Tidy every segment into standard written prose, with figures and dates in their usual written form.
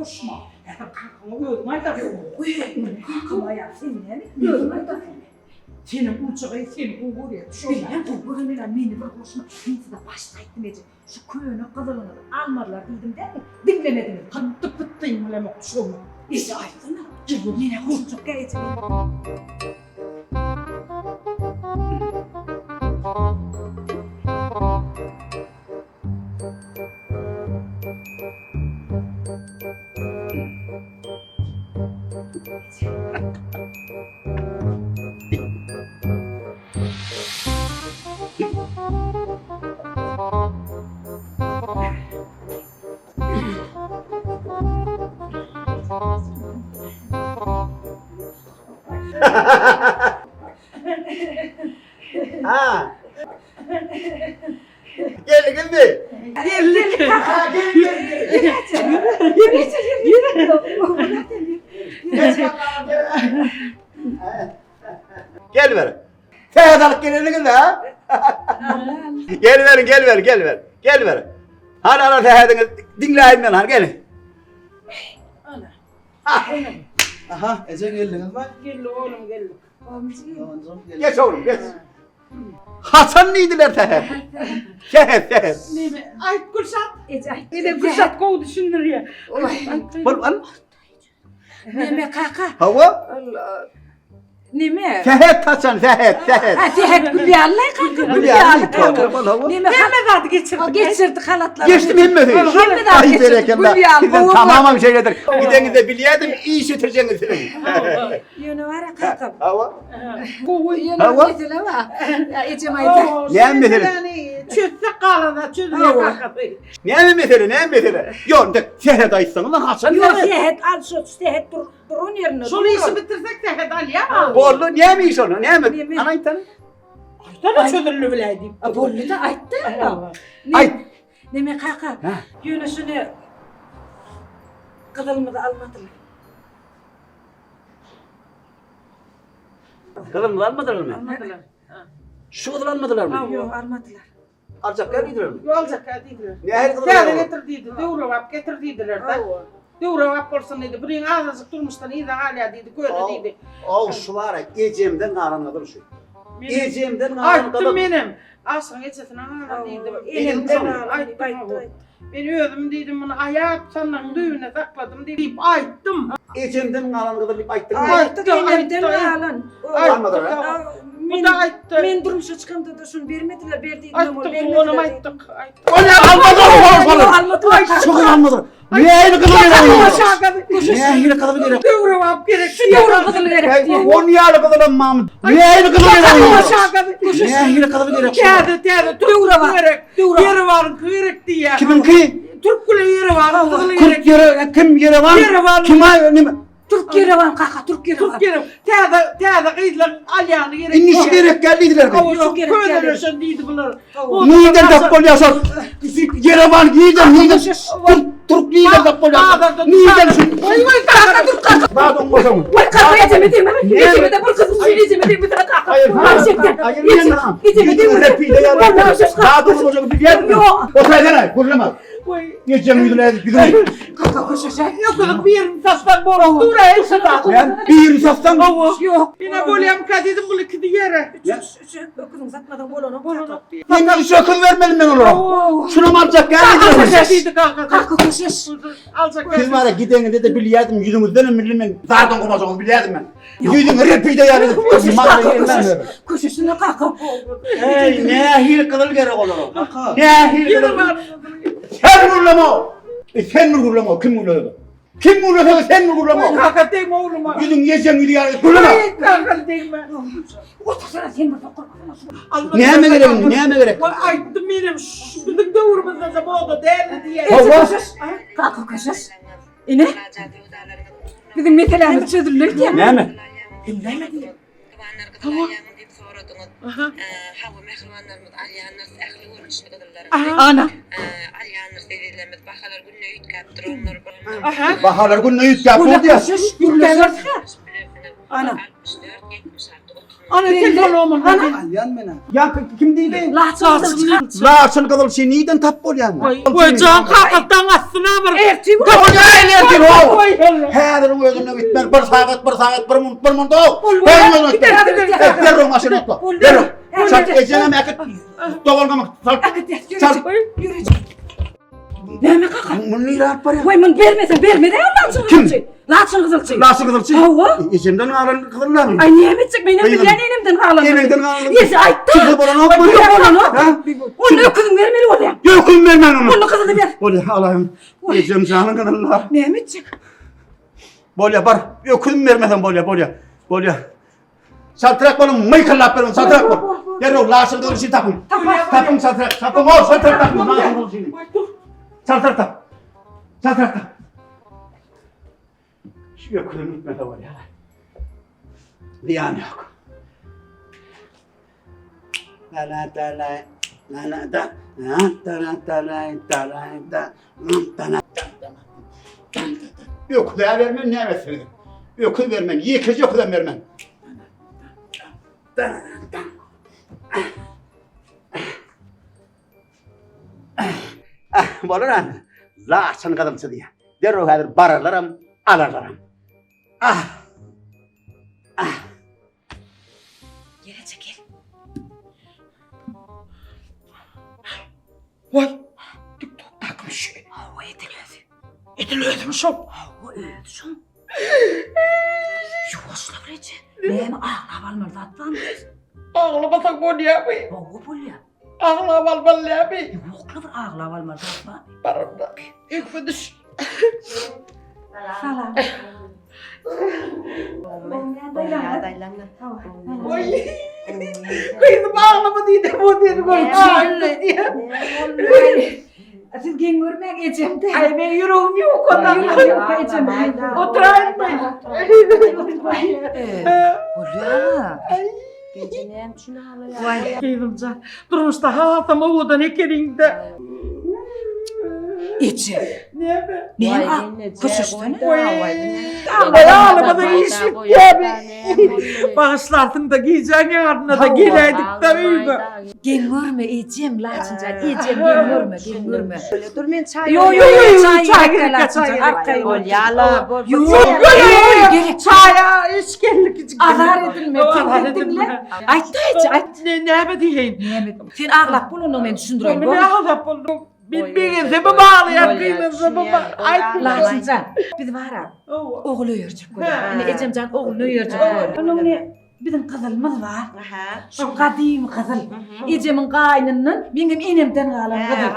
goşma. Häzir kakaňa özüň aýdarsyň. Kakam aýal sen näme? Özüň aýdarsyň. Senem ulja gyz seni gowy görýär. Bilýän gowy gören meni bir goşma. Men size başda aýtdym eje. Şu köne gyzylyňyzy almazlar diýdim dälmi? Diňlemediňiz. Hytdy pytdyň bilemok şony. Eje aýtsana. Menä goşuljak eje. Ha. Geldiňizmi? Geldik. Ha, gelin, gelin, gelin. Gel beri. Sähet alyp geleniňiz ha? Gel beri, gel beri, gel beri. Gel beri. Hany ala sähediňiz diňläýin men hany gelin. Ana. Aha. Eje geldiňizmi? Geldik oglum geldik. Geç oglum geç. Haçan diýdiler sähet? Sähet, sähet. Neme? Aýt Gülşat. Eje aýt. Ene Gülşat gowy düşündirýär. Bol al. Neme kaka? Hawa. Neme? Sähet haçan, sähet, sähet. Ha, sähet gül ýaly kaka. Gül ýaly kaka, bol hawa. Neme Hemme zady geçirdik. Geçirdik halatlary. Geçdim hemmesi. Hemme zady Ay geçirdik. berekella. Gül ýaly. Sizden tamamam şeýledir. Gideňizde bilýärdim, iş bitirjegiňizi siziň. Ýöne bar ya kakam. Hawa. Gowy. Ýöne Hawa. mesele bar. Ya ejem aýtdy. Näme mesele? Çözsek galana çözülýär kakasy. Näme mesele, näme mesele? Ýok, indi sähet aýtsaňyz haçan Ýok, sähet? sähet al şu sähet dur duran ýerinde. Şol işi bitirsek sähet alýar. Boldy, näme iş ony? Näme? Näme? Ana aýtsana. Aýtsana çözüldi biläý diýip. Boldy da aýtdy. Aýt. Neme kaka? Ýöne şuny gyzylymyzy almadylar. Gyzylymyzy almadylarmy? Almadylar. Şu gyzyl almadylarmy? Ýok, almadylar. Aljak gel diýdilermi? Ýok, aljak gel diýdiler. Nähili gyzyl? Täze getir diýdi, döwrebap getir diýdiler-de. Döwrebap bolsun diýdi. Biriň azajyk durmuşdan yza galýar diýdi, köne diýdi. Ow, şu bar-a, ejemden galan gyzyl şu. Ejemden galan gyzyl. Aýtdym menem. Aşyryň ejesine galan diýdim. Enemden galan. Men özüm diýdim muny aýap sandygyň düýbünde sakladym diýip aýtdym. Ejemden galan gyzyl diýip aýtdyňmy? Aýtdy, Enemden galan. Almadylar. Bu da aýtdy. Men durmuşa çykamda-da şuny bermediler, ber diýdim, ol Aýtdyk, bermediler. onam aýtdyk. Ol almadylar, Almadylar. Şu gyz almadylar. Nähili gyzyl gerek? Nähili gyzyl gerek? Döwrebap gerek. Şu döwre gyzyl gerek diýip. On ýaly gyzylam mamut. Nähili gyzyl gerek? Nähili gyzyl gerek? Täze, täze Döwrebap gerek. Ýerewaryňky gerek diýýär. Kimiňki? Türk güle Ýerewaryň gyzyly gerek. Türk ýere kim Ýerewan? Ýerewan. Kim aý nime? Türk Ýerewan kaka, Türk Ýerewan. Türk Ýerewan. Täze, täze gyzlaryň alýany gerek. Indi şu gerek gel diýdiler. Hawa, şu gerek. diýdi bular. Nirden tap bolýar şol? Ýerewan nirden nirden? Türk Türk nirden tap bolýar? Nirden şu? Goý goý kaka dur kaka. Bak oňmasaň. Goý kaka ejeme degme. Ejeme de bir gyzym şu ejeme degme kaka. Hayır. Hayır. Ejeme degme. Daha doğru bilýärmi? Ýok. Otursana, gürleme. Goý. Ejeň ýüzüne ýüzüne. Kaka köşeşe. Ýok gyzym bir ýerini satsaň bolar. Dur aý şurada. Men bir ýerini satsaň. Ýok. Ine bolýamyka diýdim bul iki diýere. Üç üç öküziň satmadan bolanok. Bolanok diýdi. Men üç öküz bermedim men olara. Şunam aljak Kaka diýdi kaka. Kaka köşeş. Aljak. Siz bara gideňizde de bilýärdim, ýüzüňizden hem bildim men. Zadyň gurmajagyny bilýärdim men. Ýüzüňi repide ýaly edip. Köşeşine kaka. Ey, nähili gyzyl gerek olara? Nähili gyzyl? Sen gürleme. E, sen gürleme, kim gürleme? Kim gürlese sen gürleme. Kaka degme ogluma. Ýüzüň ýejeň ýüzi ýaly gürleme. Kaka degme. Otursana sen bir sokar. Näme gerek indi, näme gerek? Goý aýtdym menem şu biziň döwrümizde moda däldi diýen. Hawa. Kaka köşeş. Ine. Biziň meselämiz çözüldi diýýär. Näme? Näme diýýär? Mähribanlar gyzyl alýaňmy diýip soradyňyz. Hawa, mähribanlarymyz alýandyrys ähli görnüşli gyzyllary. Ana. Alýandyrys ezizlerimiz. Bahalar günde üýtgäp durandyr. Bahalar günde üýtgäp dur diýýär. Ana. 64, 76, 30. Ana telefon Ana. Alýan menä. Ýa kim diýdi? Laçyn gyzyl. Laçyn gyzyl şi nirden tap bolýan? Goý jan kakasdan astyna bir. Ertir. Tapylýar ertir ho. Häziriň özünde gitmeli. Bir sagat, bir sagat, bir minut, bir minut. Häziriň özünde gitmeli. Derrew maşyna otla. Derrew. Çalt ejeňem äkit. Doganam çalt. Çalt. Näme kaka? Muny nirä alyp barýaň? Goý muny bermeseň bermedi Laçyn Kim? gyzylçy. Laçyn gyzylçy. Laçyn gyzylçy? Hawa. Ejemden galan gyzyllarmy? Aý näme etjek men hem Gyzym. bilýän enemden galan. Eneňden galan. Ýesi aýtdy. Kimse bolanok mu? Ýok bolanok. Ha? Ony öküziň bermeli bolýar. Öküz bermen ony. Ony gyzyly ber. Bolýar alaýyn. Ejem janyň gyzyllar. Näme etjek? Bolýar bar. Öküzim bermesem bolýar, bolýar. Bolýar. Çaltrak boluň, mykyllap beriň, çaltrak bol. Derrew laşyň gylyşyny tapyň. Tapyň çaltrak, tapyň, o çaltrak tapyň, laşyň gylyşyny. Çaltrak tap. Çaltrak tap. Şu öküzim gitmese bolýar. Zyýan ýok. La la da la la la da la da la da la da la da da la Öküze bermen näme etsin? Öküz bermen, ýekeje öküzem bermen. Ah, bolar ha. Laçyn gyzylçy diýýär. Derrew häzir bararlaram, alarlaram. Ah. Ah. Gel eje gel. Vay. TikTok takmış. Hawa edil özi. Edil özüm şol. Hawa özi şol. Ýuwaşla bir eje. Näme aglap almaly zat barmy? Aglamasak bolýarmy? Hawa bolýar. Aglap almalymy? Ýokla bir aglap almaly zat barmy? Baramda. Ökme düş. Salam. Oy. Gyzym aglama diýdi, bu diýdi görüp çaýdy diýdi. Siz geň görmäň ejemde. Ay men ýüregim ýok ondan. Ýüregim ýok ejem. Oturaýynmy? Bolýar. Gece näme üçin aglaýar? Gyzymjan, durmuşda hasam owadan ekeniňde. Eje. Näme? Näme? Köşeşsene. Aý ağlamada iş bitýärmi? Bagyşlarsyň-da gijäň ýaryna-da geläýdik-de öýüme. Geň görme ejem Laçynjan, ejem geň görme, geň görme. Dur men çaý. Yo yo yo çaý Çaý gerek gerek, Laçynjan, çaý gerek. arkaýyn. Bolýala. Ýok, Ýok, ýok, gerek. Çaýa iş geldi kiçik. Azar edilme, sen Azar bir edilme. diňle. Aýt-da eje, aýt. Ne, näme diýeýin? Näme? Sen aglap bol onda men düşündireýin. Men bolmy? aglap boldum. Men begensemi baglaýan, gynansamy aýt. Laçynjan, biz bara ogul öýerjek bolýar. Ine ejemjan ogluny öýerjek bolýar. Onuň ne biziň gyzylymyz bar. Aha. Şu gadymy gyzyl. Ejemiň gaýnyndan, meňem enemden galan gyzyl.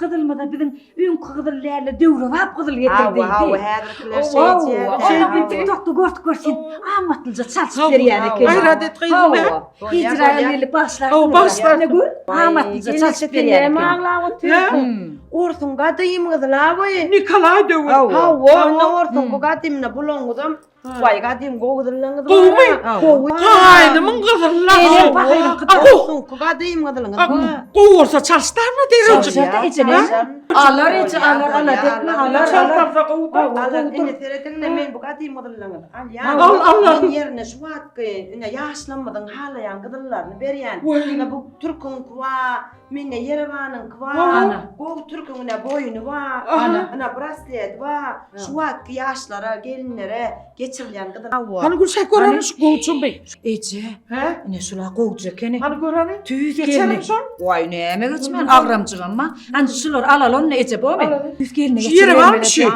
Gyzylymyza biziň öňki gyzyl däl-de döwrebap gyzyl getir diýdi. Hawa, häzirkiler şeýdýär. Hawa, biz TikTokda gördük gör sen amatlyja çalşyp berýän eken. Gaýrat et gyzym. Hawa. Hijra gelip başlar. Hawa, başlar. Ne gör? Amatlyja çalşyp berýän eken. Näme aglap otyrsyň? Orsuň gadym gyzyl-a bu. Nikolaý döwür. Hawa, onda orsuň bu gadymyna bulaňyzam Waý gadym gowy gyzyllaňyz bar. Gowumy? Gowy. Gaýnymyň gyzylla. Enem pahyryň Orsuňky gadym gyzylyňyz bar. Gowy bolsa çalşdarmy derejik? Çalşarda eje näme? Alar eje alar alar etme alar alar. Çalşarsa gowy. Alar ine serediň men bu gadym gyzyllaňyzy alýan. Al al al. Men ýerine şu wagtky ine ýaşlarymyzyň halaýan gyzyllaryny berýän. Ine bu türküňki bar. Mende Ýerewanyňky bar. Ana. Gowy türküň ine boýny bar. Ana. Ine braslet bar. Şu wagtky ýaşlara, gelinlere geçirilýän gyzyl. Hany Gülşah göreni şu gowy çumy. Eje. He? Ine şula gowja ekeni. Hany göreni? Tüýs Geçerim gelni. şol. Waý näme geçmän agramjygam ma. Hany şular alaly onda eje bomy? Tüýs gelni Şu ýere barmy şu?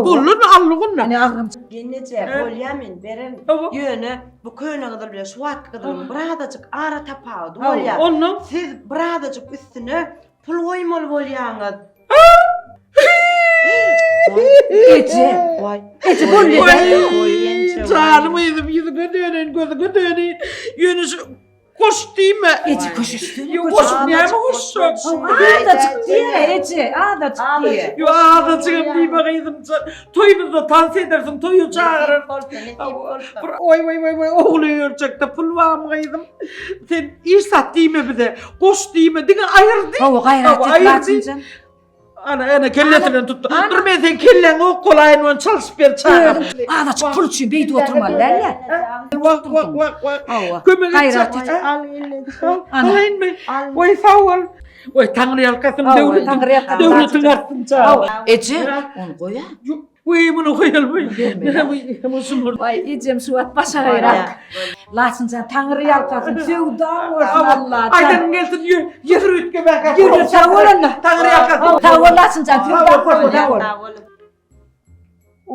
Bolluny allygyny. Ine agramjyk. Gelneje, bolýa men bererin. Hawa. Ýöne bu köne gyzyl bilen şu wagtky gyzylyň birazajyk ara tapawudy bolýar. Ondan Siz birazajyk üstüne pul goýmaly bolýaňyz. Eje. Waý. Eje bolýa. Waý, Janym gyzym ýüzüňe döneýin, gözüňe döneýin. Ýöne şu Goş diýme. Eje köşeşsene. Ýok, goş näme goşjak? Azajyk diýe eje, azajyk diýe. Ýok, azajygam diýme gyzym. Toýumyzda tans edersiň, toýa çagyrar. Bir oý oý oý oý ogly öýerjekde pul barmy gyzym? Sen iş sat diýme bize. Goş diýme, diňe aýyr diý. Hawa, gaýrat et Laçynjan. Ana, ana kellesinden tutdy. Dur men sen kelläňi okkalaýyn, ony çalşyp ber çagam. Azajyk pul üçin beýdip oturmaly däl-ä. Wah, wah, wah, wah. Hawa. Kömek et. Gaýrat et. Al gelneje. Ana. Alaýynmy? Oý sag bol. Oý taňryýalkasyn Hawa, döwletiň. taňryýalkasyn. Döwletiň artsyn çagam. Eje, ony goý-a. Weý, muny goýaly weý. Waý, ejem şu wagt başa gaýrak. Laçynjan Taňry ýalkasyn, söwdaň bolsun Allajan. Aýdanym gelsin, ýür üýtgemäkä. Ýür, sag bol onda. Taňry ýalkasyn. Sag bol Laçynjan, söwdaň bolsun, sag bol. Sag bol.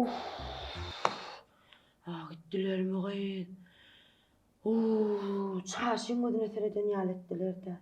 Uff. Ah, gitdilermi gyz? Uuu, çaşyň gözüne sereden ýaly etdiler-dä.